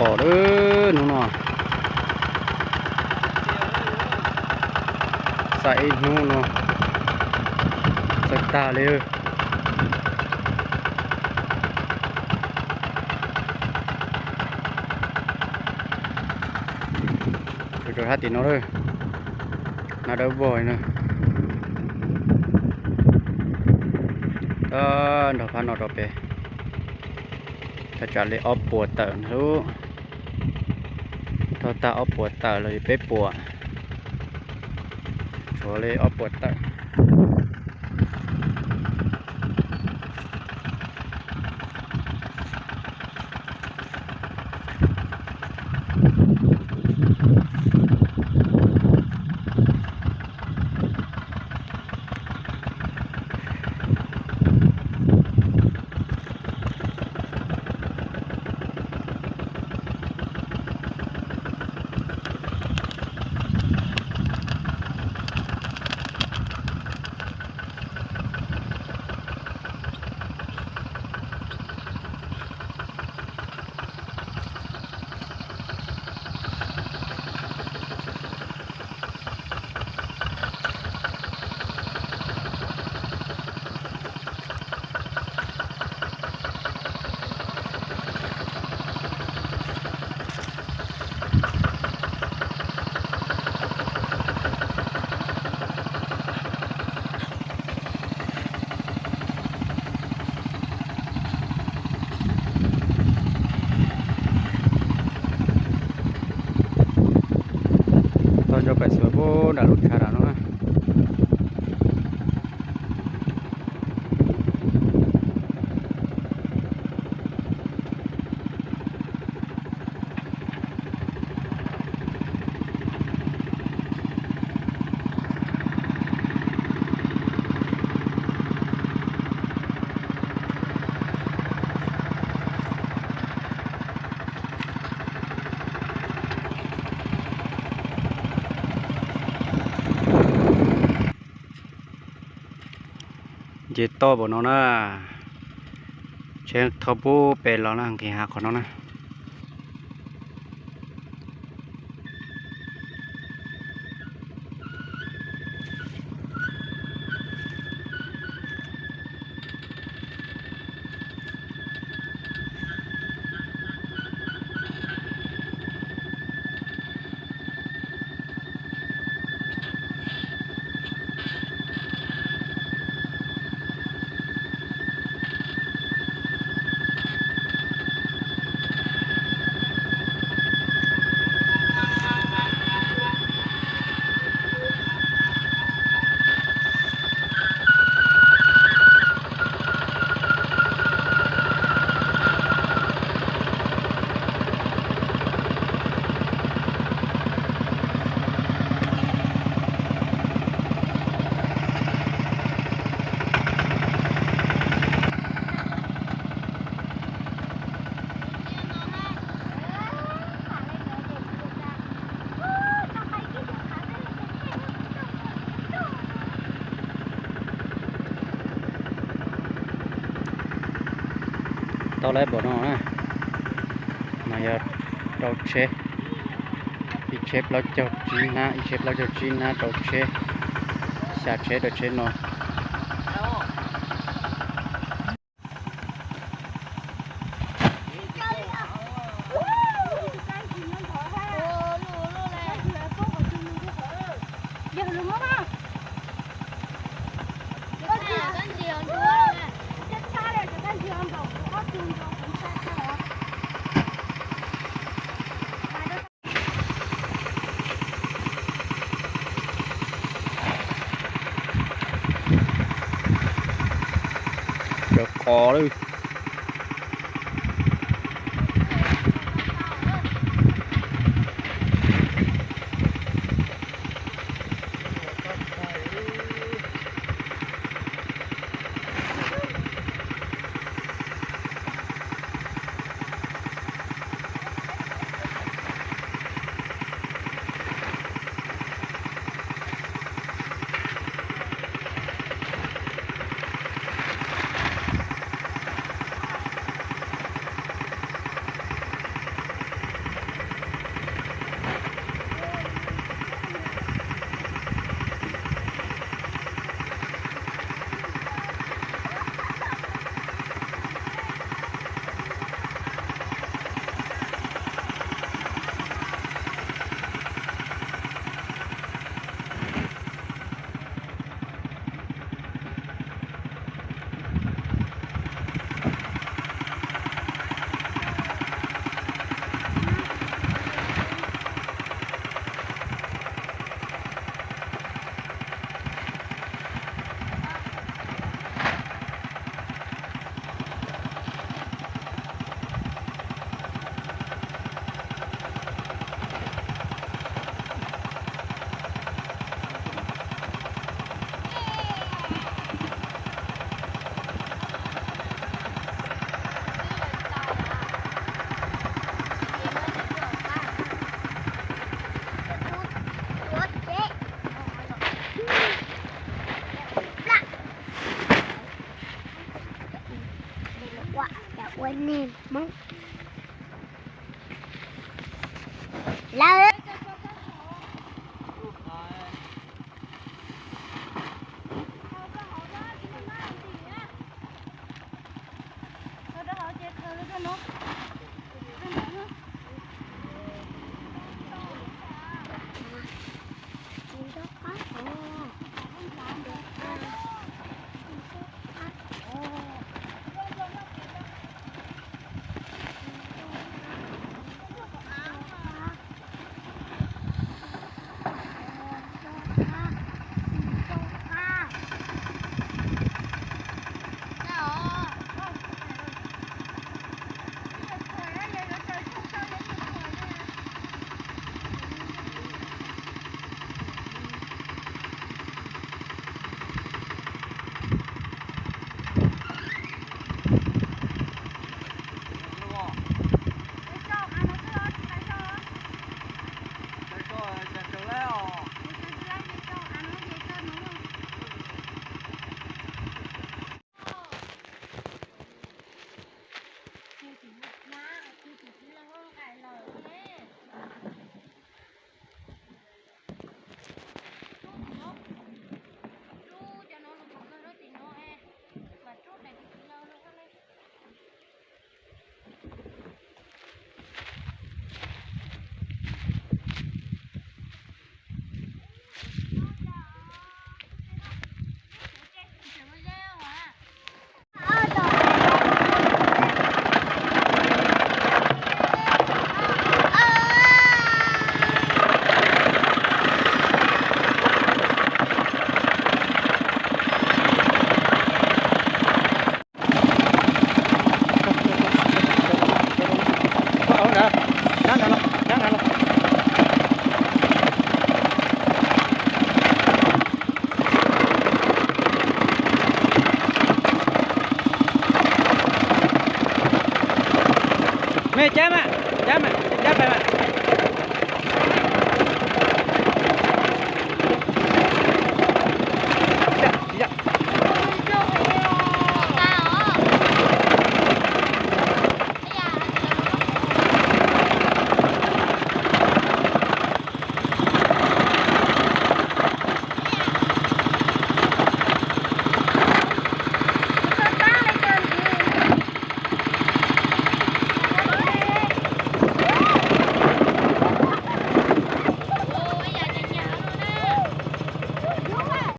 Os, lawm hnub no, xav ib hnub no txawj tag li. Rau sab tim no lawm, nag dawb vog li na. Tab nrog phab no rau pem, thaj tsam li ob puas tawm na lub. Thauj tag ob puas tawm los yog peb puas, tshuav li ob puas tawm. Tau cov pais xuas puag nram lub tshav nram no na. Nce toj npaum no na, tsheb thauj puag pem los na, nqis hav qhov no na. Tau lawm npaum no na, mas yog rau tsheb, ib tsheb plaub caug tsib hnab, ib tsheb plaub caug tsib hnab rau tsheb, xya tsheb rau tsheb no. Cov qos lawm. Ua, ua nej Hmoob lawm. Mej cab mas, cab mas, cab pais mas.